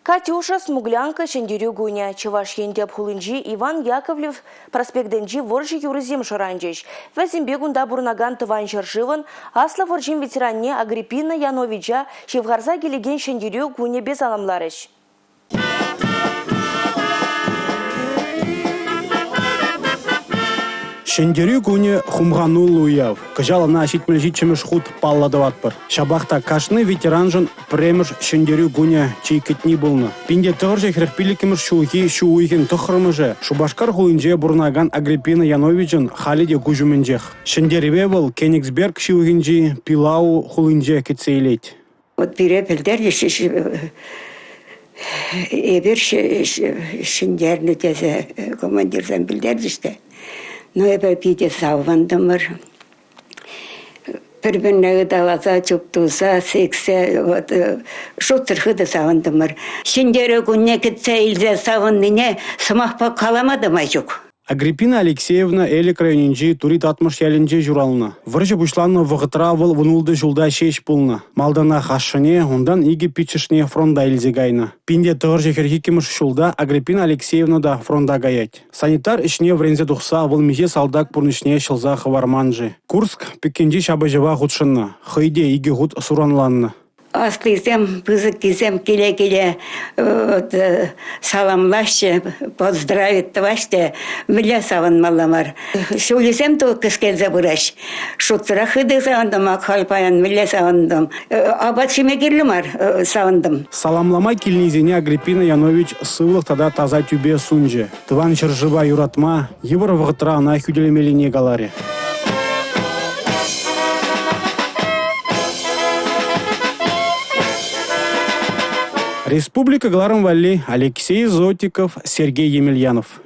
Катюша, Смуглянка, Ҫӗнтерӳ кунӗ. Чӑваш Ен тӗп хулинчи Иван Яковлев проспектӗнчи вӑрҫӑ юррисем шӑранчӗҫ. Вӗсемпе кунта пурӑнакан Тӑван ҫӗршывӑн Аслӑ вӑрҫин ветеранне Агриппина Яновича ҫывхарса килекен Ҫӗнтерӳ кунӗпе саламларӗҫ. Ҫӗнтерӳ кунӗ хумхануллӑ уяв. Кӑҫал ӑна 77-мӗш хут паллӑ тӑватпӑр. Ҫапах та кашни ветераншӑн Пӗрремӗш Ҫӗнтерӳ кунӗ чи кӗтни пулнӑ. 1945-мӗш ҫулхи ҫу уйӑхӗн 9-мӗшӗ Шупашкар хулинче пурӑнакан Агриппина Яновичӑн халӗ те куҫ умӗнчех. Ҫӗнтерӗве вӑл Кенигсберг ҫывӑхӗнчи Пилау хулинче кӗтсе илет. Вот пире пӗлтерчӗҫ эпир ҫӗнтернӗ тесе командирсем пӗлтерчӗҫ те. Ну, эпӗ питӗ савӑнтӑмӑр. Пӗр-пӗрне ыталаса, чуптуса, сиксе вот шутсӑр хытӑ савӑнтӑмӑр. Ҫӗнтерӳ кунне кӗтсе илсе савӑннине сӑмахпа калама та май ҫук. Агриппина Алексеевна Элӗк районӗнчи Тури Татмӑш ялӗнче ҫуралнӑ. Вӑрҫӑ пуҫланнӑ вӑхӑтра вӑл 16 ҫулта ҫеҫ пулнӑ. Малтанах ашшӗне, унтан икӗ пиччӗшне фронта илсе кайнӑ. 1942 ҫулта Агриппина Алексеевна та фронта каять. Санитар ӗҫне вӗренсе тухса вӑл миҫе салтак пурнӑҫне ҫӑлса хӑварман-ши? Курск пӗккинчи ҫапӑҫӑва хутшӑннӑ, хӑй те икӗ хут суранланнӑ. Аслисем, пысӑккисем киле-киле саламлаҫҫӗ, поздравить тӑваҫҫӗ. Мӗнле савӑнмалла мар. Ҫулӗсем кӗскелсе пыраҫ. Шутсӑрах хытӑ савӑнтӑм, ак халь паян мӗнле савӑнтӑм. Апат ҫиме кирлӗ мар, савӑнтӑм. Саламлама килнисене Агриппина Янович сывлӑх тата таса тӳпе сунчӗ. Тӑван ҫӗршыва юратма, йывӑр вӑхӑтра ӑна хӳтӗлемеллине каларӗ. Республика кӑларӑм валли Алексей Зотиков, Сергей Емельянов.